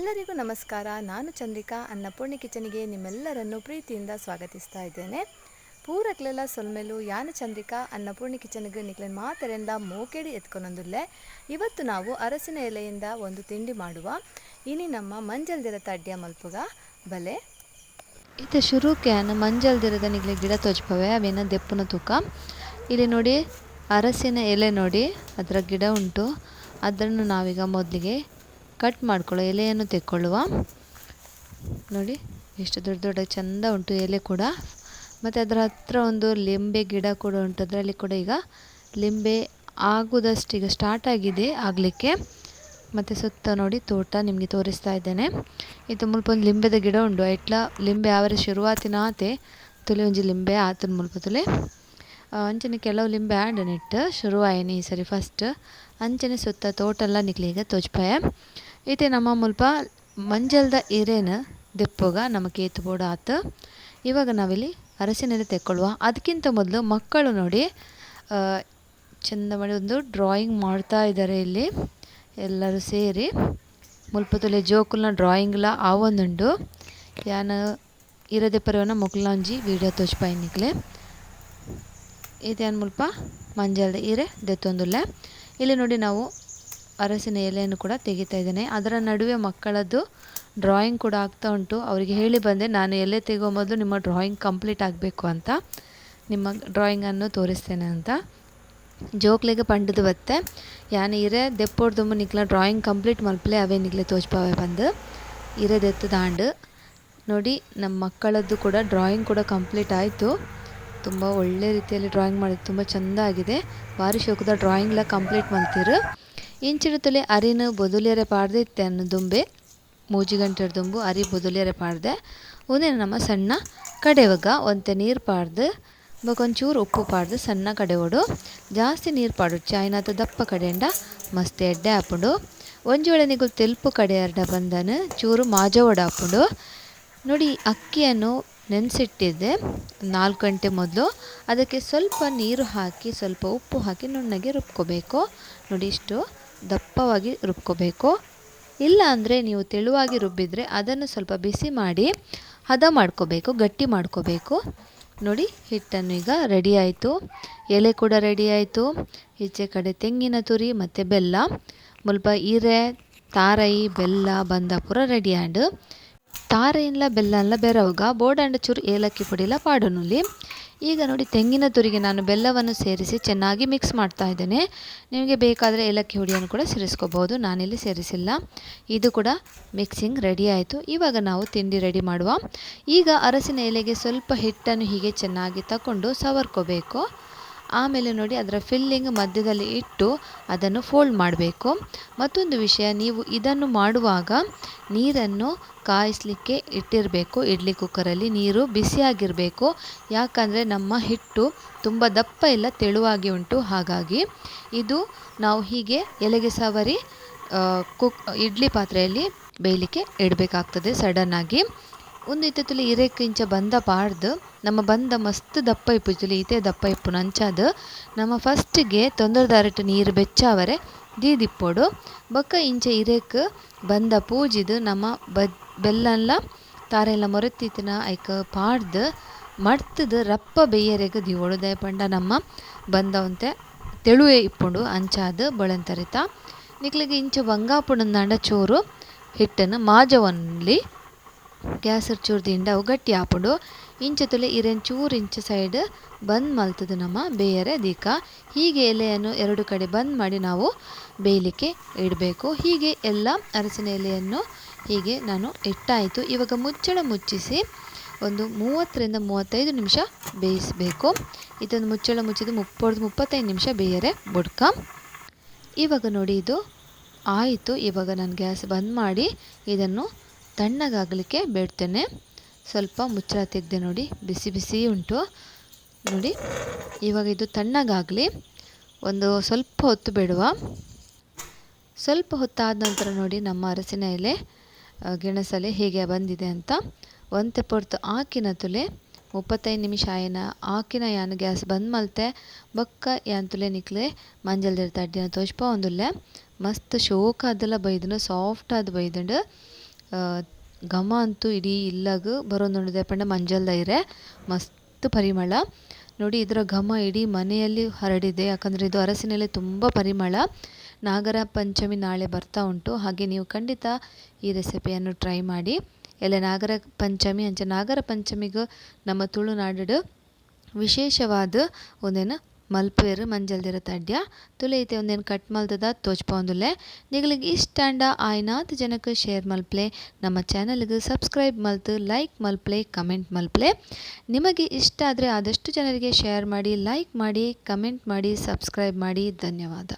ಎಲ್ಲರಿಗೂ ನಮಸ್ಕಾರ. ನಾನು ಚಂದ್ರಿಕಾ, ಅನ್ನಪೂರ್ಣಿ ಕಿಚನಿಗೆ ನಿಮ್ಮೆಲ್ಲರನ್ನು ಪ್ರೀತಿಯಿಂದ ಸ್ವಾಗತಿಸ್ತಾ ಇದ್ದೇನೆ. ಪೂರಕ್ಲೆಲ್ಲ ಸೊಲ್ಮೆಲು ಯಾನ ಚಂದ್ರಿಕಾ ಅನ್ನಪೂರ್ಣಿ ಕಿಚನ್ಗೆ ನಿಕ್ಲೆನ್ ಮಾತೆರೆಂದ ಮೋಕೆಡಿ ಎತ್ಕೊನೊಂದುಲ್ಲೆ. ಇವತ್ತು ನಾವು ಅರಸಿನ ಎಲೆಯಿಂದ ಒಂದು ತಿಂಡಿ ಮಾಡುವ. ಇನಿ ನಮ್ಮ ಮಂಜಲ್ದಿರ ತಡ್ಯ ಮಲ್ಪುಗ ಬಲೆ. ಇತ್ತೆ ಶುರುಕ್ಯಾನ್ ಮಂಜಲ್ದಿರದ ನಿಕ್ಲೆ ಗಿಡ ತೋಜ್ಪವೆ ಅವೇನ ದೆಪ್ಪುನ ತೂಕ. ಇಲ್ಲಿ ನೋಡಿ ಅರಸಿನ ಎಲೆ ನೋಡಿ ಅದರ ಗಿಡ ಉಂಟು. ಅದನ್ನು ನಾವೀಗ ಮೊದಲಿಗೆ ಕಟ್ ಮಾಡ್ಕೊಳ್ಳೋ ಎಲೆಯನ್ನು ತೆಕ್ಕೊಳ್ಳುವ. ನೋಡಿ ಎಷ್ಟು ದೊಡ್ಡ ದೊಡ್ಡ ಚಂದ ಉಂಟು ಎಲೆ ಕೂಡ. ಮತ್ತು ಅದರ ಹತ್ರ ಒಂದು ಲಿಂಬೆ ಗಿಡ ಕೂಡ ಉಂಟು. ಅದರಲ್ಲಿ ಕೂಡ ಈಗ ಲಿಂಬೆ ಆಗುವುದಷ್ಟು ಈಗ ಸ್ಟಾರ್ಟ್ ಆಗಿದೆ ಆಗಲಿಕ್ಕೆ. ಮತ್ತು ಸುತ್ತ ನೋಡಿ ತೋಟ ನಿಮಗೆ ತೋರಿಸ್ತಾ ಇದ್ದೇನೆ. ಇದು ಮುಲ್ಪ ಒಂದು ಲಿಂಬೆದ ಗಿಡ ಉಂಟು. ಐಟ್ಲ ಲಿಂಬೆ ಆವರೆ ಶುರುವಾತಿನ ಆತೆ ತುಲೆ ಒಂಜಿ ಲಿಂಬೆ ಆತನ ಮುಲ್ಪ ತುಲೆ. ಅಂಚನೆ ಕೆಲವು ಲಿಂಬೆ ಆಂಡ್ ನೆಟ್ ಶುರುವಾಯಿನಿ ಈ ಸರಿ ಫಸ್ಟ್. ಅಂಚನೆ ಸುತ್ತ ತೋಟೆಲ್ಲ ನಿಕ್ಲೆಗ್ ತೋಜ್ಪಾಯ. ಇತ್ತೆ ನಮ್ಮ ಮುಲ್ಪ ಮಂಜಲ್ದ ಎರೆನ ದೆಪ್ಪುಗ ನಮಕ್ ಏತ್ ಬೋಡು ಆತು. ಇವಾಗ ನಾವಿಲ್ಲಿ ಅರಸಿನ ಎಲೆ ತೆಕ್ಕೊಳ್ಳುವ. ಅದಕ್ಕಿಂತ ಮೊದಲು ಮಕ್ಕಳು ನೋಡಿ ಚಂದ ಮಾಡಿ ಒಂದು ಡ್ರಾಯಿಂಗ್ ಮಾಡ್ತಾ ಇದ್ದಾರೆ ಇಲ್ಲಿ ಎಲ್ಲರೂ ಸೇರಿ. ಮುಲ್ಪ ತುಲೆ ಜೋಕುಲ್ನ ಡ್ರಾಯಿಂಗ್ಲ ಆವೊಂದುಂಡು. ಯಾನ್ ಇರದೆ ಪರವನ ಮೊಕ್ಲ್ನ ಒಂಜಿ ವೀಡಿಯೋ ತೋಜ್ಪಾಯಿ ನಿಕ್ಲೆ. ಇತ್ತೆ ಯಾನ್ ಮುಲ್ಪ ಮಂಜಲ್ದ ಇರೆ ದೆತ್ತೊಂದುಲ್ಲೆ. ಇಲ್ಲಿ ನೋಡಿ ನಾವು ಅರಸಿನ ಎಲೆಯನ್ನು ಕೂಡ ತೆಗಿತಾ ಇದ್ದೇನೆ. ಅದರ ನಡುವೆ ಮಕ್ಕಳದ್ದು ಡ್ರಾಯಿಂಗ್ ಕೂಡ ಆಗ್ತಾ ಉಂಟು. ಅವರಿಗೆ ಹೇಳಿ ಬಂದೆ ನಾನು ಎಲೆ ತೆಗೋ ಮೊದಲು ನಿಮ್ಮ ಡ್ರಾಯಿಂಗ್ ಕಂಪ್ಲೀಟ್ ಆಗಬೇಕು ಅಂತ, ನಿಮ್ಮ ಡ್ರಾಯಿಂಗನ್ನು ತೋರಿಸ್ತೇನೆ ಅಂತ. ಜೋಕ್ಲೆಗ್ ಪಂಡದು ಬತ್ತೆ ಯಾನ್ ಇರೆ ದೆಪ್ಪೊಡ್ದುಂಬು ನಿಕ್ಲ ಡ್ರಾಯಿಂಗ್ ಕಂಪ್ಲೀಟ್ ಮಲ್ಪಲೆ ಅವೇ ನಿಕ್ಲೆ ತೋಜ್ಪಾವೆ ಪಂದ್ ಇರೆ ದೆತ್ತುದಾಂಡ್. ನೋಡಿ ನಮ್ಮ ಮಕ್ಕಳದ್ದು ಕೂಡ ಡ್ರಾಯಿಂಗ್ ಕೂಡ ಕಂಪ್ಲೀಟ್ ಆಯಿತು. ತುಂಬ ಒಳ್ಳೆ ರೀತಿಯಲ್ಲಿ ಡ್ರಾಯಿಂಗ್ ಮಾಡಿದ್ದು, ತುಂಬ ಚೆಂದ ಆಗಿದೆ. ಬಾರಿ ಶೋಕುದ ಡ್ರಾಯಿಂಗ್ಲ ಕಂಪ್ಲೀಟ್ ಮಲ್ತಿರು. ಇಂಚಿನ ತುಲೆ ಅರಿನ ಬೊದುಲಿಯರೆ ಪಾಡ್ದೆ ಇತ್ತೆ ಅನ್ನು ದುಂಬೆ ಮೂಜಿ ಗಂಟೆ ದುಂಬು ಅರಿ ಬೊದುಲಿಯರೆ ಪಾಡ್ದೆ. ಉಂದೆನ್ ನಮ್ಮ ಸಣ್ಣ ಕಡೆವಗ ಒಂತೆ ನೀರು ಪಾಡ್ದು ಬೊಕ ಒಂಚೂರು ಉಪ್ಪು ಪಾಡ್ದು ಸಣ್ಣ ಕಡೆವೊಡು. ಜಾಸ್ತಿ ನೀರು ಪಾಡು ಚಾಯ್ನಾತ ದಪ್ಪ ಕಡೆಂಡ ಮಸ್ತ್ ಎಡ್ಡೆ ಆಪುಂಡು. ಒಂಜಿ ವೇಳೆ ನಿಕುಲು ತೆಲ್ಪು ಕಡೆಯರ್ಡ ಬಂದನು ಚೂರು ಮಾಜವೊಡು ಆಪುಂಡು. ನೋಡಿ ಅಕ್ಕಿಯನ್ನು ನೆನೆಸಿಟ್ಟಿದ್ದೆ 4 ಗಂಟೆ ಮೊದಲು. ಅದಕ್ಕೆ ಸ್ವಲ್ಪ ನೀರು ಹಾಕಿ ಸ್ವಲ್ಪ ಉಪ್ಪು ಹಾಕಿ ನುಣ್ಣಗೆ ರುಬ್ಕೋಬೇಕು. ನೋಡಿ ಇಷ್ಟು ದಪ್ಪವಾಗಿ ರುಬ್ಕೋಬೇಕು. ಇಲ್ಲ ಅಂದರೆ ನೀವು ತೆಳುವಾಗಿ ರುಬ್ಬಿದರೆ ಅದನ್ನು ಸ್ವಲ್ಪ ಬಿಸಿ ಮಾಡಿ ಹದ ಮಾಡ್ಕೋಬೇಕು, ಗಟ್ಟಿ ಮಾಡ್ಕೋಬೇಕು. ನೋಡಿ ಹಿಟ್ಟನ್ನು ಈಗ ರೆಡಿ ಆಯಿತು, ಎಲೆ ಕೂಡ ರೆಡಿ ಆಯಿತು. ಈಚೆ ಕಡೆ ತೆಂಗಿನ ತುರಿ ಮತ್ತು ಬೆಲ್ಲ, ಮುಲ್ಪ ಇರೆ ತಾರೈ ಬೆಲ್ಲ ಬಂದ ಪೂರ ರೆಡಿ ಆಂಡ್. ತಾರೈನ್ಲ ಬೆಲ್ಲನ್ಲ ಬೆರವುಗ ಬೋಡಾಂಡ ಚೂರು ಏಲಕ್ಕಿ ಪೊಡಿಲ ಪಾಡೊನುಲಿ. ಈಗ ನೋಡಿ ತೆಂಗಿನ ತುರಿಗೆ ನಾನು ಬೆಲ್ಲವನ್ನು ಸೇರಿಸಿ ಚೆನ್ನಾಗಿ ಮಿಕ್ಸ್ ಮಾಡ್ತಾ ಇದ್ದೇನೆ. ನಿಮಗೆ ಬೇಕಾದರೆ ಏಲಕ್ಕಿ ಹುಡಿಯನ್ನು ಕೂಡ ಸೇರಿಸ್ಕೋಬಹುದು, ನಾನಿಲ್ಲಿ ಸೇರಿಸಿಲ್ಲ. ಇದು ಕೂಡ ಮಿಕ್ಸಿಂಗ್ ರೆಡಿ ಆಯಿತು. ಇವಾಗ ನಾವು ತಿಂಡಿ ರೆಡಿ ಮಾಡುವ. ಈಗ ಅರಸಿನ ಎಲೆಗೆ ಸ್ವಲ್ಪ ಹಿಟ್ಟನ್ನು ಹೀಗೆ ಚೆನ್ನಾಗಿ ತಗೊಂಡು ಸವರ್ಕೋಬೇಕು. ಆಮೇಲೆ ನೋಡಿ ಅದರ ಫಿಲ್ಲಿಂಗ್ ಮಧ್ಯದಲ್ಲಿ ಇಟ್ಟು ಅದನ್ನು ಫೋಲ್ಡ್ ಮಾಡಬೇಕು. ಮತ್ತೊಂದು ವಿಷಯ, ನೀವು ಇದನ್ನು ಮಾಡುವಾಗ ನೀರನ್ನು ಕಾಯಿಸಲಿಕ್ಕೆ ಇಟ್ಟಿರಬೇಕು. ಇಡ್ಲಿ ಕುಕ್ಕರಲ್ಲಿ ನೀರು ಬಿಸಿಯಾಗಿರಬೇಕು. ಯಾಕಂದರೆ ನಮ್ಮ ಹಿಟ್ಟು ತುಂಬ ದಪ್ಪ ಇಲ್ಲ, ತೆಳುವಾಗಿ ಉಂಟು. ಹಾಗಾಗಿ ಇದು ನಾವು ಹೀಗೆ ಎಲೆಗೆ ಸವರಿ ಇಡ್ಲಿ ಪಾತ್ರೆಯಲ್ಲಿ ಬೇಯಲಿಕ್ಕೆ ಇಡಬೇಕಾಗ್ತದೆ ಸಡನ್ನಾಗಿ. ಒಂದು ಇತ್ತುಲಿ ಇರೆಕ್ ಇಂಚ ಬಂದ ಪಾಡ್ದು ನಮ್ಮ ಬಂದ ಮಸ್ತ್ ದಪ್ಪ ಇಪ್ಪುಜುಲಿ ಇತ್ತೆ ದಪ್ಪ ಇಪ್ಪುನು ಅಂಚಾದ್ ನಮ್ಮ ಫಸ್ಟಿಗೆ ತೊಂದರೆದಾರಟ್ಟು ನೀರು ಬೆಚ್ಚಾವರೆ ದೀದಿಪ್ಪೊಡು. ಬೊಕ್ಕ ಇಂಚ ಇರೆಕ್ ಬಂದ ಪೂಜಿದು ನಮ್ಮ ಬೆಲ್ಲನ್ಲ ತಾರೆಲ್ಲ ಮೊರೆತಿತ್ತಿನ ಐಕ್ ಪಾಡ್ದು ಮಡ್ತುದು ರಪ್ಪ ಬೇಯರೆಗ್ ದೀವೊಡು. ದಯಪಂಡ ನಮ್ಮ ಬಂದ ಒಂತೆ ತೆಳುವೆ ಇಪ್ಪುಂಡು ಅಂಚಾದ್ ಬೊಳೆಂತರಿತ. ನಿಕ್ಲೆಗ್ ಇಂಚ ಬಂಗಾಪುಂಡುಂದಾಂಡ ಚೂರು ಹಿಟ್ಟನ್ನು ಮಾಜವೊನ್ಲಿ ಗ್ಯಾಸ್ ಚೂರು ದಿಂಡ ಅವು ಗಟ್ಟಿ ಆಪುಂಡು. ಇಂಚ ತುಲೆ ಇರೆನ್ ಚೂರು ಇಂಚ ಸೈಡ್ ಬಂದ್ ಮಲ್ತುದು ನಮ್ಮ ಬೇಯರೆ ದೀಕ. ಹೀಗೆ ಎಲೆಯನ್ನು 2 ಕಡೆ ಬಂದ್ ಮಾಡಿ ನಾವು ಬೇಯಲಿಕ್ಕೆ ಇಡಬೇಕು. ಹೀಗೆ ಎಲ್ಲ ಅರಸಿನ ಎಲೆಯನ್ನು ಹೀಗೆ ನಾನು ಇಟ್ಟಾಯಿತು. ಇವಾಗ ಮುಚ್ಚಳ ಮುಚ್ಚಿಸಿ ಒಂದು 30ರಿಂದ 35 ನಿಮಿಷ ಬೇಯಿಸಬೇಕು. ಇದೊಂದು ಮುಚ್ಚಳ ಮುಚ್ಚಿದ್ದು 30-35 ನಿಮಿಷ ಬೇಯರೆ ಬುಡ್ಕ. ಇವಾಗ ನೋಡಿ ಇದು ಆಯಿತು. ಇವಾಗ ನಾನು ಗ್ಯಾಸ್ ಬಂದ್ ಮಾಡಿ ಇದನ್ನು ತಣ್ಣಗಾಗಲಿಕ್ಕೆ ಬಿಡ್ತೇನೆ. ಸ್ವಲ್ಪ ಮುಚ್ಚಳ ತೆಗ್ದೆ ನೋಡಿ ಬಿಸಿ ಬಿಸಿ ಉಂಟು ನೋಡಿ. ಇವಾಗ ಇದು ತಣ್ಣಗಾಗಲಿ, ಒಂದು ಸ್ವಲ್ಪ ಹೊತ್ತು ಬಿಡುವ. ಸ್ವಲ್ಪ ಹೊತ್ತಾದ ನಂತರ ನೋಡಿ ನಮ್ಮ ಅರಸಿನ ಎಲೆ ಗೆಣಸಲೆ ಹೇಗೆ ಬಂದಿದೆ ಅಂತ. ಒಂತೆ ಪೊರ್ತು ಆಕಿನ ತುಲೆ 35 ನಿಮಿಷ ಆಯನ ಆಕಿನ ಯಾನ್ ಗ್ಯಾಸ್ ಬಂದ್ ಮಲ್ತೆ ಬೊಕ್ಕ ಯಾನ್ ತುಲೆ ನಿಕ್ಲೆ ಮಂಜಲ್ದೆರ್ ತಡ್ಡಿನ ತೋಜ್ಪಾವೊಂದುಲ್ಲೆ. ಮಸ್ತ್ ಶೋಕಾದಲ ಬೈದುಂಡು, ಸಾಫ್ಟ್ ಆದ್ ಬೈದುಂಡು. ಘಮ ಅಂತೂ ಇಡೀ ಇಲ್ಲಗ್ ಬರೊಂದುಂಡು ದಾಯೆ ಪಂಡ ಮಂಜಲ್ದ ಇರೆ ಮಸ್ತ್ ಪರಿಮಳ. ನೋಡಿ ಇದರ ಘಮ ಇಡೀ ಮನೆಯಲ್ಲಿ ಹರಡಿದೆ, ಯಾಕಂದರೆ ಇದು ಅರಸಿನ ಎಲೆ ತುಂಬ ಪರಿಮಳ. ನಾಗರ ಪಂಚಮಿ ನಾಳೆ ಬರ್ತಾ ಉಂಟು, ಹಾಗೆ ನೀವು ಖಂಡಿತ ಈ ರೆಸಿಪಿಯನ್ನು ಟ್ರೈ ಮಾಡಿ. ಎಲೆ ನಾಗರ ಪಂಚಮಿ ಅಂಚ ನಾಗರ ಪಂಚಮಿಗೂ ನಮ್ಮ ತುಳುನಾಡು ವಿಶೇಷವಾದ ಒಂದೇನು ಮಲ್ಪುವೆರ್ ಮಂಜಲ್ದಿರ ತಡ್ಯ. ತುಲೆ ಇತ್ತೆ ಒಂದೇನು ಕಟ್ ಮಲ್ತದ ತೋಜ್ಪಾವೊಂದುಲ್ಲೆ. ನಿಗಲಿಗೆ ಇಷ್ಟ ಆಂಡ ಆಯ್ನಾತ್ ಜನಕ್ಕೆ ಶೇರ್ ಮಲ್ಪ್ಲೆ, ನಮ್ಮ ಚಾನಲ್ಗೆ ಸಬ್ಸ್ಕ್ರೈಬ್ ಮಲ್ತು ಲೈಕ್ ಮಲ್ಪ್ಲೆ, ಕಮೆಂಟ್ ಮಲ್ಪ್ಲೆ. ನಿಮಗೆ ಇಷ್ಟ ಆದರೆ ಆದಷ್ಟು ಜನರಿಗೆ ಶೇರ್ ಮಾಡಿ, ಲೈಕ್ ಮಾಡಿ, ಕಮೆಂಟ್ ಮಾಡಿ, ಸಬ್ಸ್ಕ್ರೈಬ್ ಮಾಡಿ. ಧನ್ಯವಾದ.